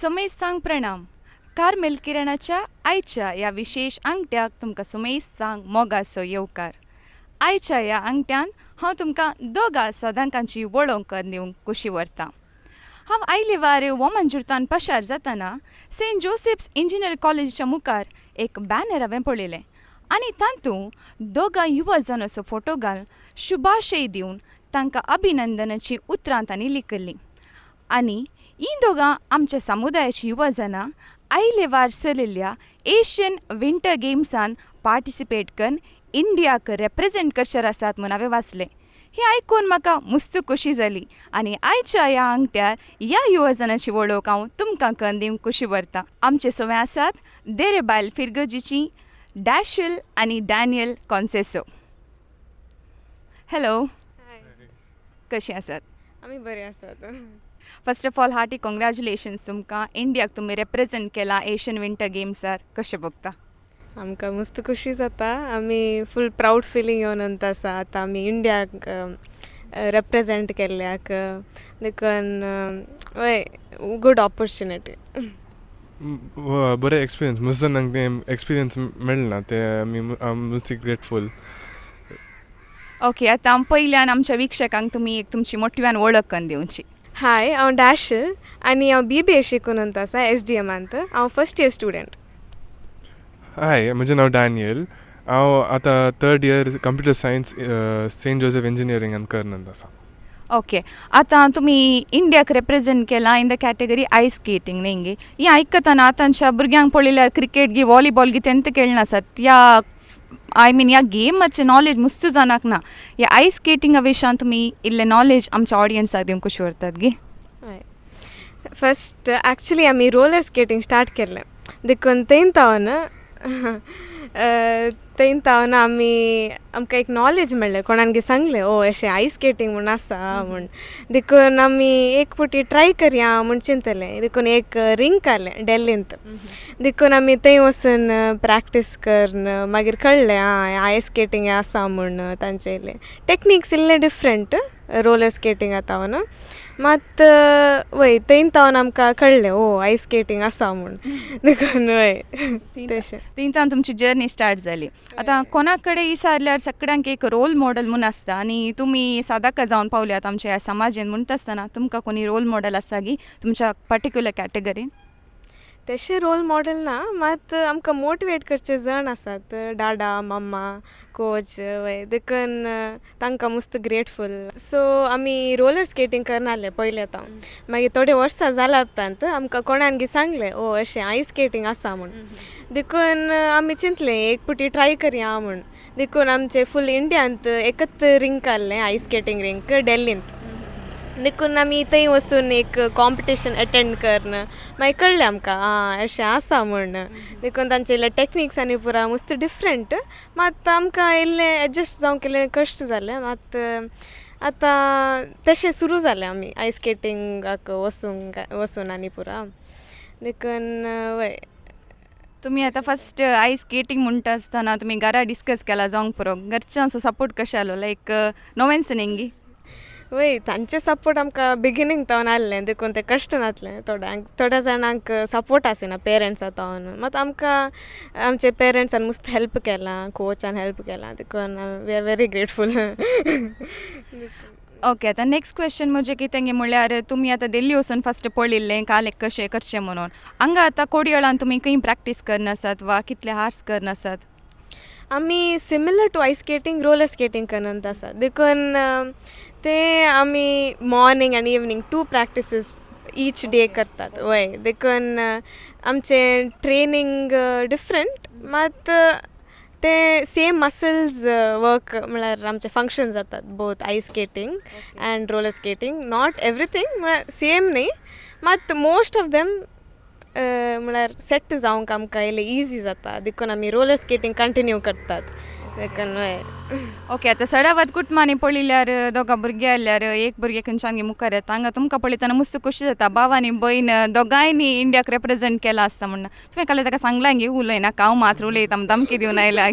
सुमेस्तांक प्रणाम. कार्मेल किरणाच्या आयच्या ह्या विशेश आंगट्याक तुमकां सुमेस्तांक मोगाचो येवकार. आयच्या ह्या आंगट्यान हांव तुमकां दोगा सदांकांची वळख करून दिवंक खुशी व्हरतां. हांव आयले वार वोमनजुर्तान पशार जातना सेंट जोसेफ्स इंजिनियर कॉलेजीच्या मुखार एक बॅनर हांवें पळयलें आनी तातूंत दोगां युवा जाणाचो फोटो घालून शुभाशय दिवन तांकां अभिनंदनाची उतरां तांणी लिखिल्लीं. आनी हीं दोगां आमच्या समुदायाची युवा जाणां आयले वार चलिल्ल्या एशियन विंटर गेम्सान पार्टिसिपेट करून इंडियाक रेप्रेजेंट करचेर आसात म्हूण हांवें वाचलें. हें आयकून म्हाका मस्त खोशी जाली आनी आयच्या ह्या आंगट्यार ह्या युवजनाची वळख हांव तुमकां करून दिवंक खुशी व्हरतां. आमचे सवे आसात देरे बायल फिरगजीची डॅशल आनी डॅनियल कॉन्सेसो. हॅलो, कशीं आसात? आमी बरे आसात. First of all, hearty congratulations तुमकां. इंडियाक तुमी रेप्रेजेंट केला एशियन विंटर गेम्सार. कशें भोगता? आमकां मस्त खुशी जाता. आमी फूल प्रावड फिलींग येवन आसा आतां आमी इंडियाक रेप्रेजेंट केल्ल्याक. देखून वय, गूड ऑपोर्चुनिटी. बरें एक्सपिरियन्स. मस्त जाणांक तें एक्सपिरियन्स मेळना ते आमी मस्ती ग्रेटफूल. ओके, आतां पयल्यान आमच्या वीक्षकांक तुमी एक तुमची मोठव्यान वळख करून दिवची. हाय, हांव डॅशल आनी हांव बीबीए शिकून आसा एसडीएमांत. हांव फर्स्ट इयर स्टुडंट. हाय, म्हजें नांव डॅनियल. हांव आतां third year computer science Saint Joseph इंजिनियरिंगान करनंत आसा. ओके, आतां तुमी इंडियाक रेप्रेजेंट केला in the category ice skating न्ही गे? हें आयकतना आतांच्या भुरग्यांक पळयल्यार क्रिकेट गी व्हॉलीबॉल गी तेंत खेळना आसात. ह्या, I mean, ह्या गेमाचें नॉलेज मुस्त जाणांक ना. ह्या आयस स्केटिंगा विशयान तुमी इल्लें नॉलेज आमच्या ऑडियन्साक दिवंक कशी व्हरतात गे? हय, फस्ट एक्चुली आमी रोलर स्केटींग स्टार्ट केल्लें. देखून थंय तावन आमी आमकां एक नॉलेज मेळ्ळें. कोणानगी सांगलें, ओ अशें आयस स्केटींग म्हूण आसा म्हूण. देखून आमी एक फावटी ट्राय करया म्हूण चिंतलें. देखून एक रिंक आहलें डेल्लींत. देखून आमी थंय वचून प्रॅक्टीस करन मागीर कळ्ळें, आं, आयस स्केटींग आसा म्हूण. तांचे इल्लें टॅक्निक्स इल्लें डिफरंट रोलर स्केटिंगा तावन मात. वय, थंय तावन आमकां कळ्ळें, ओ आयस स्केटींग आसा म्हूण. देखून वय, तशें. थिंयतावन तुमची जर्नी स्टार्ट जाली. आतां कोणा कडेन विचारल्यार सगळ्यांक एक रोल मॉडल म्हूण आसता आनी तुमी सादाका जावन पावल्यात आमच्या ह्या समाजेन म्हणटा आसतना तुमकां कोणी रोल मॉडल आसा गी तुमच्या पर्टिक्युलर कॅटेगरीन? तशें रोल मॉडल ना, मात आमकां मोटिवेट करचे जाण आसात, डाडा, मम्मा, कोच. वय, देखून तांकां मस्त ग्रेटफूल. सो आमी रोलर स्केटींग करनासले पयलें तावन. मागीर थोडे वर्सां जाल्या उपरांत आमकां कोणानगी सांगलें, ओ अशें आयस स्केटींग आसा म्हूण. देखून आमी चिंतलें, एक फावटी ट्राय करया म्हूण. देखून आमचे फूल इंडियांत एकच रिंक आहलें, आयस स्केटींग रिंक डेल्लींत. देखून आमी थंय वचून एक कॉम्पिटिशन एटेंड करन मागीर कळ्ळें आमकां, आं, अशें आसा म्हूण. देखून तांचे इल्ले टॅक्निक्स आनी पुरा मस्त डिफरंट. मात आमकां इल्लें एडजस्ट जावंक इल्लें कश्ट जालें. मात आतां तशें सुरू जालें आमी आयस स्केटिंगाक वचूंक वचून आनी पुरा. देखून वय. तुमी आतां फस्ट आयस स्केटींग म्हणटा आसतना तुमी घरा डिस्कस केला जावंक पुरो. घरच्यांचो सपोर्ट कशें आसलो, लायक नोवेंस न्ही? वय, तांचे सपोर्ट आमकां बिगिनींग तावन आहलें. देखून तें कश्ट नासलें. थोड्यांक, थोड्या जाणांक सपोर्ट आसना पेरंट्सा तावन. मात आमकां आमचे पेरंट्सान मस्त हेल्प केलां, कोचान हेल्प केलां. देखून we are very grateful. Okay, आतां नेक्स्ट क्वेश्चन म्हजें कितें गे म्हणल्यार तुमी आतां दिल्ली वचून फस्ट पळयल्लें काल कशें करचें म्हणून. हांगा आतां कोडयळान तुमी खंय प्रॅक्टीस करनासात वा कितले हार्स करनासात? आमी similar to ice skating roller skating करनंत आसा. देखून ते आमी morning आनी evening two practices each day करतात. वय, देखून आमचें ट्रेनींग डिफरंट, मात ते सेम मसल्स वर्क, म्हळ्यार आमचे फंक्शन जातात both ice skating and roller skating. Not everything म्हळ्यार सेम न्ही, मात मोस्ट ऑफ देम म्हळ्यार सेट जावंक आमकां इल्लें इजी जाता. देखून आमी रोलर स्केटींग कंटिन्यू करतात. देखून वय. ओके, आतां सडावत कुटुंबांनी पळयल्यार दोगां भुरगीं आसल्यार एक भुरगें खंयच्यान मुखार येता. हांगा तुमकां पळयतना मस्त खोशी जाता, भाव आनी भयण दोगांयनी इंडियाक रेप्रेजेंट केलां आसता म्हणून. तुवें काल ताका सांगलां गे, उलयनाका, हांव मात्र उलयता, धमकी दिवन आयला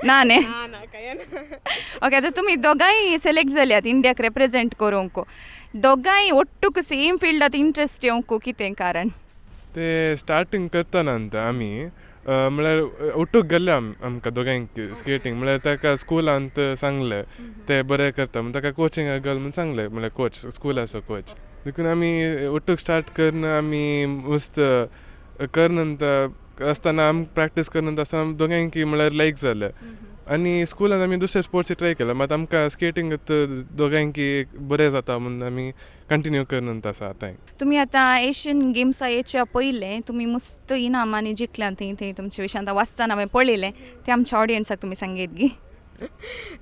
ना न्ही? ना, काय ना. ओके, आतां तुमी दोगांय सिलेक्ट जाल्यात इंडियाक रेप्रेजेंट करूंक. दोगांय ಒಟ್ಟುಕು ಸೇಮ್ ಫೀಲ್ಡಾत ಇಂಟ್ರೆಸ್ಟ್ येवंक कितें कारण? ते स्टार्टींग करतना आमी म्हळ्यार उठूक गेल्ले आमकां दोगांयक स्केटींग. म्हळ्यार ताका स्कुलांत सांगलें ते बरें करता म्हण, ताका कोचिंगाक घाल म्हूण सांगलें, म्हळ्यार कोच स्कुलाचो कोच. देखून आमी उठूक स्टार्ट करन आमी मस्त करन आसतना, आमी प्रॅक्टीस करन आसतना दोगांयकी म्हळ्यार लायक जालें. आनी स्कुलान आमी दुसरे स्पोर्ट्स ट्राय केले, मात आमकां स्केटींग दोगांयकी बरें जाता म्हूण आमी कंटिन्यू करन आसा आतांय. तुमी आतां एशियन गेम्सा येच्या पयलें तुमी मस्त इनामांनी जिखल्यात थंय थंय. तुमच्या विशयान आतां वाचतना हांवें पळयलें, तें आमच्या ऑडियन्साक तुमी सांगयत गी?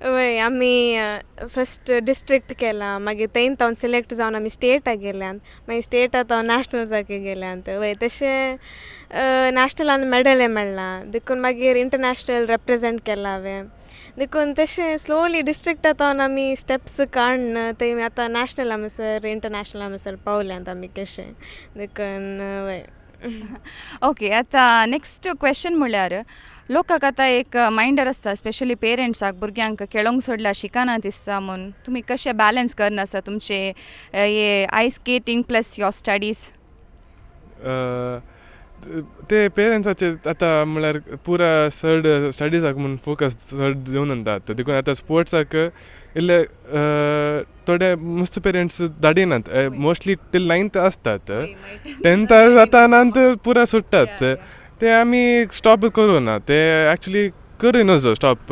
वय, आमी फस्ट डिस्ट्रिक्ट केला, मागीर थंय तावन सिलेक्ट जावन आमी स्टेटाक गेल्यात, मागीर स्टेटा तावन नॅशनल्साक गेल्यात. वय, तशें नॅशनलान मॅडलय मेळ्ळां. देखून मागीर इंटरनॅशनल रेप्रेजेंट केलां हांवें. देखून तशें स्लोली डिस्ट्रिक्टा तावन आमी स्टेप्स काडून थंय आतां नॅशनल म्हणसर, इंटरनॅशनल म्हणसर पावल्यात आमी कशें. देखून वय. ओके, आतां नेक्स्ट क्वेश्चन म्हळ्यार लोकांक आतां एक मायंडार आसता, स्पेशली पेरंट्साक, भुरग्यांक खेळोंक सोडल्यार शिकना दिसता म्हूण. तुमी कशें बॅलन्स करना आसा तुमचे हे ice skating plus your studies? ते पेरंट्साचे आतां म्हळ्यार पुरा चड स्टडिजाक म्हूण फोकस चड दिवन आतां. देखून आतां स्पोर्ट्साक इल्ले थोडे मस्त पेरंट्स धाडिनात. मोस्टली टील नायन्थ आसतात, टेंथ जाता नंतर पुरा सुट्टात. ते आमी स्टॉप करूं ना, ते एक्चुली करूं नजो स्टॉप.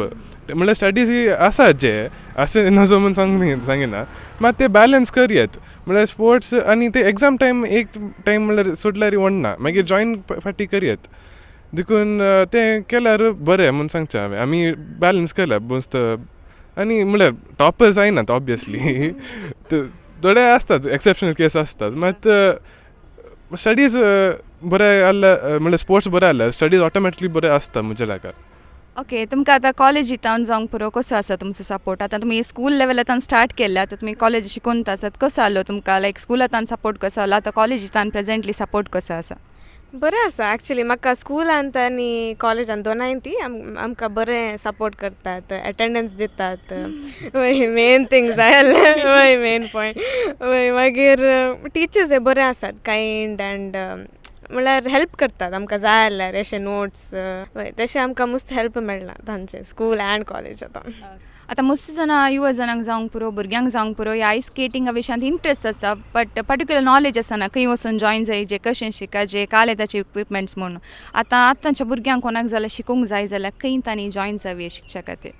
म्हणल्यार स्टडीज आसा जे अशें नजो म्हूण सांगिना, मात ते बॅलन्स करयत. म्हळ्यार स्पोर्ट्स आनी ते एग्जाम टायम एक टायम म्हणल्यार सोडल्यार व्हडना, मागीर जॉयन फाटीं करयत. देखून तें केल्यार बरें म्हूण सांगचें हांवें. आमी बॅलन्स केल्या मस्त. आनी म्हणल्यार टॉपर जायनात ऑब्वियसली, थोडे आसतात एक्सेप्शनल केस आसतात, मात स्टडीज बरें आहल्यार, म्हणल्यार स्पोर्ट्स बरें आहल्यार स्टडीज ऑटोमॅटिकली बरें आसता म्हज्या लेखान. ओके, तुमकां आतां कॉलेजींत जावंक पुरो, कसो आसा तुमचो सपोर्ट? आतां तुमी स्कूल लेवलांत स्टार्ट केल्लें, आतां तुमी कॉलेज शिकून आसात. कसो आहलो तुमकां, लायक स्कुलांत सपोर्ट कसो आहलो, आतां कॉलेजींत प्रेजेंटली सपोर्ट कसो आसा? बरें आसा. एक्चुली म्हाका स्कुलांत आनी कॉलेजांत दोनाय ती आमकां बरें सपोर्ट करतात, एटेंडन्स दितात. वय, मेन थींग जाय जाल्यार, वय, मेन पॉयंट. वय, मागीर टिचर्स हे बरें आसात, कायंड अँड म्हणल्यार हेल्प करतात आमकां जाय जाल्यार अशें नोट्स. वय, तशें आमकां मस्त हेल्प मेळ्ळा तांचें स्कूल अँड कॉलेज आतां. आतां मस्त जाणां, युवा जाणांक जावंक पुरो, भुरग्यांक जावंक पुरो, ह्या आयस स्केटिंगा विशयांत इंट्रस्ट आसा, बट पर्टिक्युलर नॉलेज आसना खंय वचून जॉयन जायचे, कशें शिकाचें, काले ताचे इक्विपमेंट्स म्हणून. आतां आतांच्या भुरग्यांक कोणाक जाल्यार शिकूंक जाय जाल्यार खंय तांणी जॉयन जावये शिकच्या खातीर?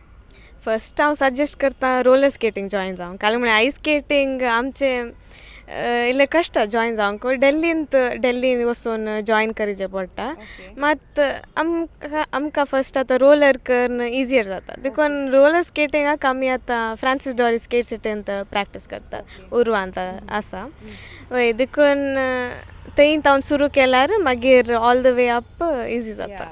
फर्स्ट हांव सजेस्ट करता रोलर स्केटींग जॉयन जावंक. कारण म्हळ्यार आयस स्केटींग आमचें इल्लें कश्ट जॉयन जावंक, डेल्लींत डेल्लीन वचून जॉयन करचें पडटा. मात आमकां फर्स्ट आतां रोलर करन इजियर जाता. देखून रोलर स्केटिंगाक आमी आतां फ्रांसीस डॉरी स्केट सिटींत प्रॅक्टीस करतात, उर्वांत आसा. वय, देखून थंय तावन सुरू केल्यार मागीर all the way up easy जाता.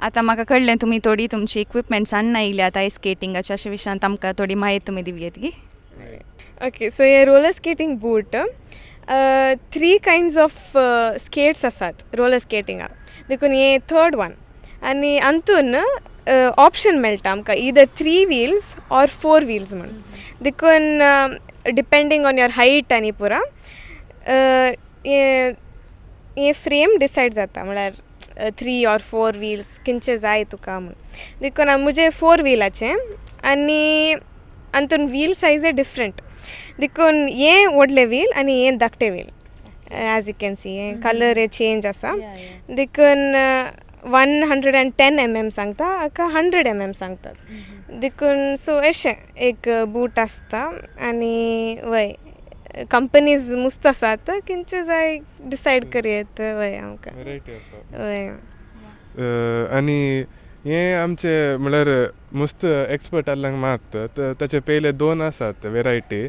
आतां म्हाका कळ्ळें तुमी थोडी तुमची इक्विपमेंट्स हाडून आयल्यात आयस स्केटिंगाच्या, अशा विशयांत आमकां थोडी म्हायती तुमी दिवयेत गी? ओके, सो हे roller skating boot, three kinds of skates आसात रोलर स्केटिंगाक. देखून हे थर्ड वन आनी अंतून ऑप्शन मेळटा आमकां either three wheels or four wheels म्हूण. देखून डिपेंडींग ऑन your height आनी पुरा हे हे फ्रेम डिसायड जाता, म्हळ्यार थ्री ऑर फोर व्हील्स खंयचे जाय तुका म्हूण. देखून म्हजें फोर व्हिलाचें आनी अंतून व्हील सायजय डिफरंट. देखून हें व्हडलें व्हील आनी हें धाकटें wheel, as you can see हें कलर चेंज आसा. देखून 110 mm सांगता, हाका 100 mm सांगतात. देखून सो अशें एक बूट आसता. आनी वय, कंपनीज मस्त आसात, खंयचे जाय डिसायड करयेत. वय, आमकां वेरायटी आसा. वय. आनी हे आमचे म्हळ्यार मस्त एक्सपर्ट आहल्यांक मात ताचे पयले दोन आसात वेरायटी,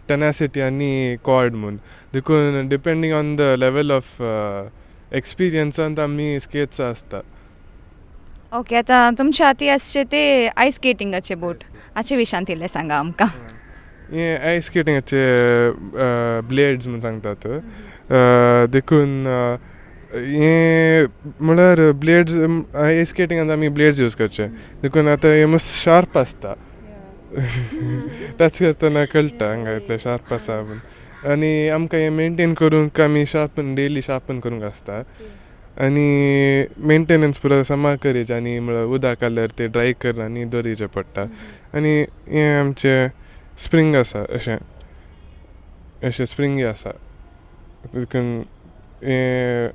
टेनासिटी आनी कॉर्ड म्हूण. देखून depending on the level of एक्सपिरियन्सान आमी स्केट्स आसता. ओके, आतां तुमच्या हाती आसचे ते आयस स्केटिंगाचे बूट, हाचे विशयांत इल्लें सांगा आमकां. हे आयस स्केटिंगाचे ब्लेड्स म्हूण सांगतात. देखून हे म्हळ्यार ब्लेड्स, आयस स्केटिंगान आमी ब्लेड्स यूज करचे. देखून आतां हे मस्त शार्प आसता, टच करतना कळटा हांगा इतलें शार्प आसा म्हूण. आनी आमकां हें मेनटेन करूंक आमी शार्पन, डेली शार्पन करूंक आसता आनी मेंटेनन्स पुरो समा करीचे आनी म्हळ्यार उदक घाल्यार ते ड्राय कर आनी दवरिचें पडटा. आनी हें आमचें स्प्रींग आसा, अशें अशें स्प्रिंगी आसा, देखून हें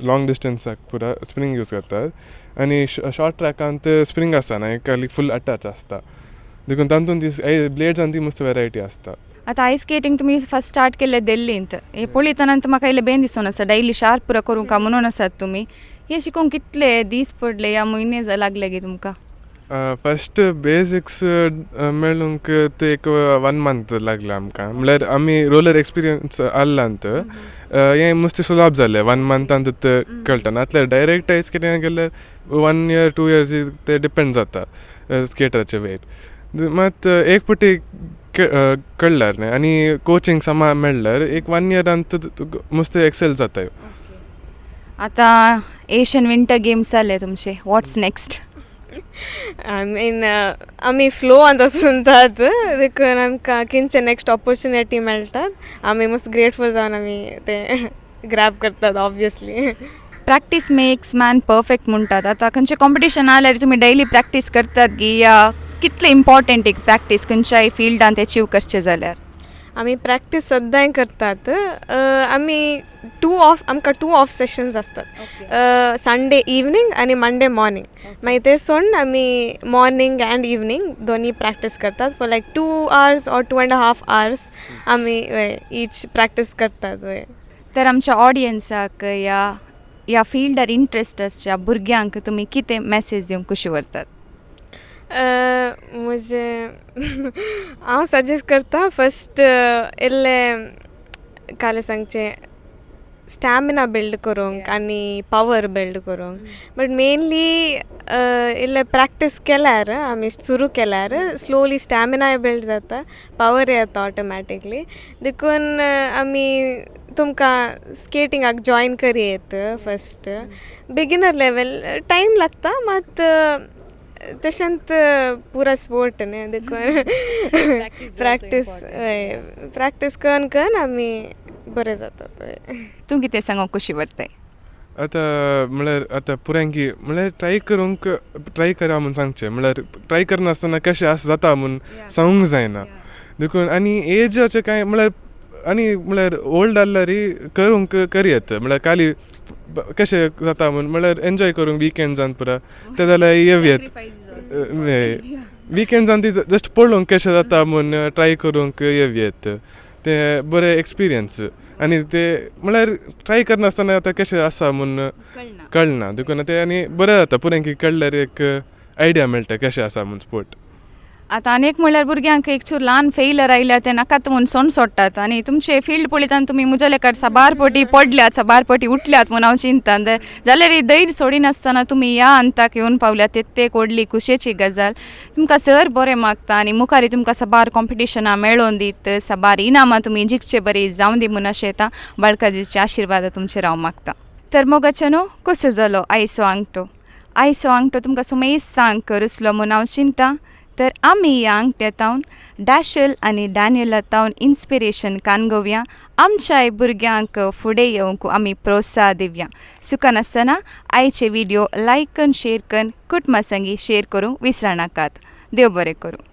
लॉंग डिस्टन्साक पुरा स्प्रींग यूज करतात आनी शॉर्ट ट्रॅकांत स्प्रींग आसना, एक फूल अटॅच आसता, देखून तातूंत ती ब्लेड्सान ती मस्त वेरायटी आसता. आतां आयस स्केटींग तुमी फर्स्ट स्टार्ट केल्ले दिल्लींत, हे पळयतना म्हाका इल्लें बेन दिसून आसा, डेली शार्प पुरो करूंक म्हणून आसात तुमी. हे शिकूंक कितले दीस पडले या म्हयने लागले गी तुमकां? फस्ट बेसिक्स मेळूंक ते एक 1 मंथ लागले आमकां, म्हणल्यार आमी रोलर एक्सपिरियन्स आहलांत हें मस्त सुलाभ जालें 1 मंथान कळटा. नातल्यार डायरेक्ट आयस स्केटिंगाक गेल्यार 1 इयर 2 इयर्स ते डिपेंड जाता स्केटराचे वयर. मात एक फावटी कळ्ळ्यार न्ही आनी कोचिंग समा मेळ्ळ्यार एक 1 इयरान मस्त एक्सेल जाता. आतां एशियन विंटर गेम्स जाले तुमचे, वॉट्स नेक्स्ट? I mean आमी फ्लोवांत वचूनतात, देखून आमकां खंयचे नेक्स्ट ऑपॉर्चुनिटी मेळटात आमी मस्त ग्रेटफूल जावन आमी ते ग्रॅब करतात obviously. Practice makes man perfect म्हणटात. आतां खंयचें कॉम्पिटिशन आल्यार तुमी डेली प्रॅक्टीस करतात गी, या कितलें इम्पॉर्टंट एक प्रॅक्टीस खंयच्याय फिल्डांत एचीव करचें जाल्यार? आमी प्रॅक्टीस सद्दांय करतात. आमी आमकां 2 ऑफ सेशन्स आसतात, संडे इवनींग आनी मंडे मॉर्निंग. मागीर ते सोडून आमी मॉर्निंग अँड इवनींग दोनी प्रॅक्टीस करतात for like 2 hours or 2.5 hours आमी ईच प्रॅक्टीस करतात. तर आमच्या ऑडियन्साक या ह्या फिल्डार इंट्रस्ट आसच्या भुरग्यांक तुमी कितें मॅसेज दिवंक खुशी व्हरतात? म्हजें हांव सजेस्ट करता फस्ट इल्लें कालें सांगचें स्टॅमिना बिल्ड करूंक आनी पावर बिल्ड करूंक, बट मेनली इल्लें प्रॅक्टीस केल्यार आमी सुरू केल्यार स्लोली स्टॅमिनाय बिल्ड जाता, पावर येता ऑटोमॅटिकली. देखून आमी तुमकां स्केटिंगाक जॉयन करयेत फस्ट बिगिनर लेवल, टायम लागता मात तशेंत पुरा स्पोर्ट न्ही, देखून प्रॅक्टीस प्रॅक्टीस करून करून आमी बरें जातात. तूं कितें सांगूंक खुशी व्हरताय? आतां म्हळ्यार आतां पुऱ्यांकी म्हळ्यार ट्राय करूंक ट्राय करा म्हूण सांगचें, म्हळ्यार ट्राय करनासतना कशें आसा जाता म्हूण सांगूंक जायना. देखून आनी एजाचें कांय म्हळ्यार आनी म्हळ्यार ओल्ड आहल्यार करूंक करयेत, म्हळ्यार खाली कशें जाता म्हूण म्हळ्यार एन्जॉय करूंक विकेंड्सान पुरा ते जाल्यार येवयेत, विकेंड्सान ती जस्ट पळोवंक कशें जाता म्हूण ट्राय करूंक येवयेत, ते बरें एक्सपिरियन्स आनी ते म्हळ्यार ट्राय करनासतना आतां कशें आसा म्हूण कळना, देखून ते आनी बरें जाता पुऱ्यांकी कळ्ळ्यार एक आयडिया मेळटा कशें आसा म्हूण स्पोर्ट. आतां आनी एक म्हणल्यार भुरग्यांक एक चूर ल्हान फेलर आयल्यार ते नाकात म्हूण सोंड सोडटात आनी तुमचे फिल्ड पळयतना तुमी म्हज्या लेखार साबार पटी पडल्यात, साबार पटी उठल्यात म्हूण हांव चिंता. जाल्यार धैर्य सोडिनासतना तुमी ह्या हंताक येवन पावल्यात, ते एक व्हडली खुशयेची गजाल. तुमकां सर बरें मागता आनी मुखार तुमकां साबार कॉम्पिटिशनां मेळोवन दीत, साबार इनामां तुमी जिखचे बरी जावं दी म्हूण अशें येता बाळकाजीचे आशिर्वाद तुमचेर हांव मागता. तर मोगाचें न्हू कसो जालो आयचो आंगठो, आयचो आंगठो तुमकां सुमेस्तांक रुचलो म्हूण हांव चिंता. तर आमी ह्या आंगठ्यातावन डॅशल आनी डॅनियलातावन इन्स्पिरेशन कानगोवया, आमच्याय भुरग्यांक फुडें येवंक आमी प्रोत्साह दिवया. सुखान आसतना आयचे व्हिडियो लायक कन, शेर कन, कुटुंबा संगी शेर करूंक विसरनाकात. देव बरें करूं.